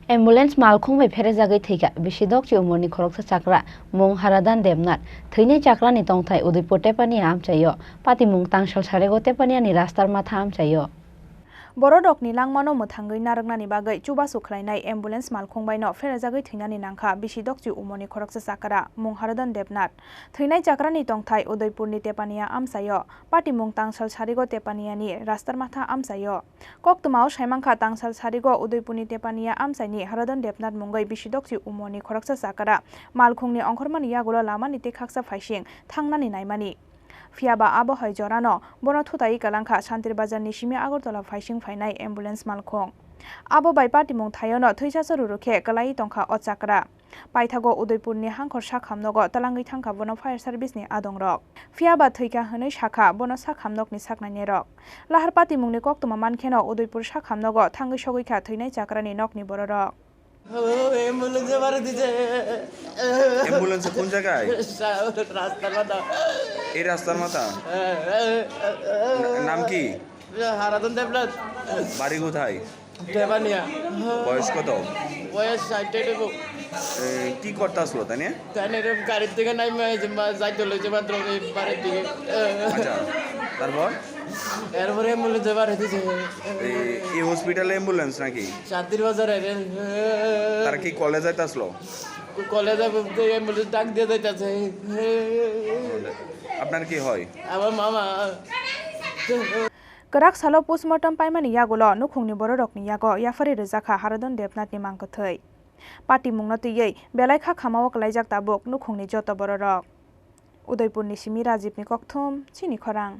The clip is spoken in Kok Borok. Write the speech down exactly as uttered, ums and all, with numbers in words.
Ambulance malkhung bai pherejagwi thwikha bisi dokchi umorni khoroksa chakra, mung Haradan Debnath. Thwinai chakrani tongthai Udaipur Tepania amchaio, patimung Tangsal Sarigo Tepaniani rastar matha amchaio. Bororokni langmano mwthangwi narwknani bagwi chubachu khlainai ambulance malkhung baino pherejagwi thwinani nangkha bisi dokchi umorni khoroksa chakra, mung Haradan Debnath. Thwinai chakrani tongthai Udaipurni Tepania amchaio, patimung Tangsal Sarigo Tepaniani rastar matha amchaio. Koktwmao saimankha Tangsal Sarigo Udaipurni Tepania amchaini Haradan Debnath mungwi bisi dokchi umorni khoroksa chakra malkhungni ongkhormani yagulo lamani tei khaksa phaising thangnani naimani. Phiyaba abo hai jorano bono thutai kalangkha Santir Bazarni simi Agartala phaising phainai ambulance malkhung. Abo bai patimung thaiono thwisacha ruru khe kwlaiwi tongkha o chakra. Paithago Udaipurni hangkhor sakhamnogo twlangwi thangkha bono fire service ni adongrok. Phiyaba thwikha hwnwi sakha bono sakhamnokni saknainirok. Lahar patimungni koktwma mankheno Udaipur sakhamnogo thangwi sogwikha thwinai chakrani nokni bororok. Ambulance কোন জায়গায়? রাস্তার মাথা। এই রাস্তার মাথা? না-, নাম কি? হারাধন দেবনাথ। বাড়ি কোথায়? দেবানিয়া। বয়স কত? বয়স ষাট হইব। এ, কি করতে আসলো তাই নিয়ে? তাই নিয়ে এরকম গাড়ির দিকে নাই, মা-, মা-, যাইতে লইছে মাত্র এই বাড়ির দিকে। আচ্ছা, তারপর? এরপরে অ্যাম্বুলেন্সে বাড়ি দিছে। এই, এই হসপিটালে অ্যাম্বুলেন্স নাকি? শান্তির বাজারে রে। তারা কি কলেজ যাইতে আসলো? কলেজে বলতে অ্যাম্বুলেন্স ডাক দিয়ে যাইতেছে। আপনার কি হয়? আমার মামা। Kwrak salo postmortem paimani yagulo nukhungni bororokni yago yapharwi rwjakha Haradon Debnathni mangkwthwi. Patimungno twiwi belai kha khamao kwlaijak tabuk nukhungni joto bororok. Udaipurni simi Rajibni kokthum, chini khorang.